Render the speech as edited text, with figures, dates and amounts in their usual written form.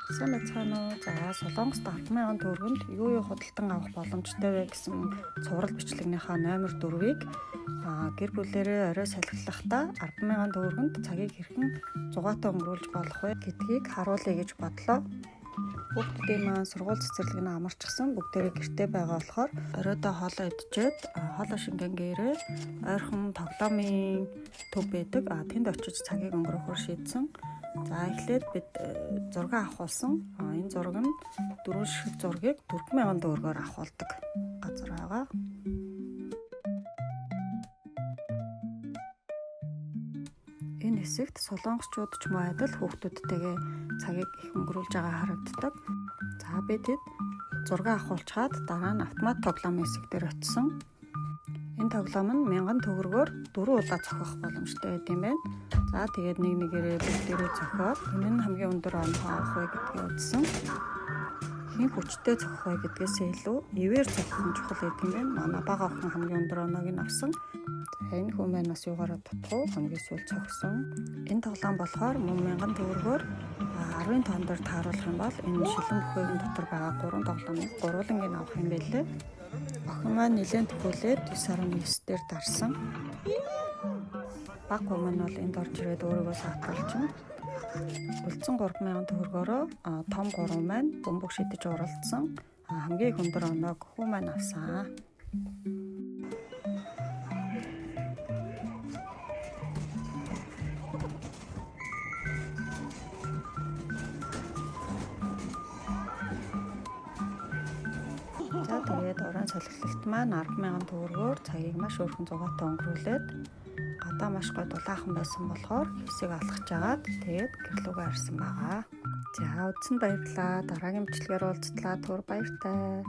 Сайн байцгаана уу? За, Солонгост 10,000 төгрөгөнд юу юу худалдан авах боломжтой вэ гэсэн цуврал бичлэгнийхаа номер 4-ийг гэр бүлээрээ орой солихлохдоо 10,000 төгрөгөнд цагийг хэрхэн зугаатай өнгөрүүлж болох вэ гэдгийг харуулъя гэж бодлоо. Хүүхдүүдийн маань сургууль цэцэрлэг нь амарчсан, бүгдээрээ гэртээ байгаа болохоор оройдоо хоолоо идчихэд хоолоо шингэн гэрээ ойрхон тоглоомын төв байдаг. Тэнд очиж цагийг өнгөрөөхөөр шийдсэн. За, эхлээд бид зураг авахулсан. Энэ зураг нь дөрвөн ширхэг зургийг 4000 төгрөгөөр авахулдаг газар байгаа. Энэ хэсэгт солонгосчууд ч муу адил хүүхдүүдтэйгээ цагийг их өнгөрүүлж байгаа харагддаг. За, би тэд зураг авахулчаад дараа нь автомат тоглоомын хэсэг дээр очисон. Энэ тоглоом нь 1000 төгрөгөөр 4 удаа цохих боломжтой байт юм байна. За, тэгээд нэг нэгээрээ бүгдээрээ цохиод энэ нь хамгийн өндөр оноо авах вэ гэдгийг үзсэн. Хэн хүчтэй цохих вэ гэдгээсээ илүү ивээр цохих нь чухал гэдэг юм байна. Манай бага охин хамгийн өндөр оноог нь авсан. За, энэ хүн маань бас юугаараа дутуу хамгийн сүүл цохисон. Энэ тоглоом болохоор мөн 1000 төгрөгөөр 10 тоон дээр тааруулах юм бол энэ шилэн бүхэгийн дотор байгаа 3 тоглоомыг гурвууланг нь авах юм байлээ. Охин маань нэлээд төхөөлээд 9.9 дээр дарсан. Баг хүмүүс нь бол энд орж ирээд өөрийгөө саатуулчихна. Үлдсэн 3000 төгрөгөөрөө том 3 маань бөмбөг шидэж уралдсан. Хамгийн их өндөр оноог хүү маань авсан. За, тэгээд оройн солихлолт маань 10,000 төгрөгөөр цагийг маш өөрхөн зугаатай өнгөрүүлээд гадаа маш гоё дулаахан байсан болохоор хэсэг алхаж агаад тэгээд гэрлүүгээ харсан байгаа. За, үзсэнд баярлалаа. Дараагийн бичлэгээр уулзтлаа. Түр баяртай.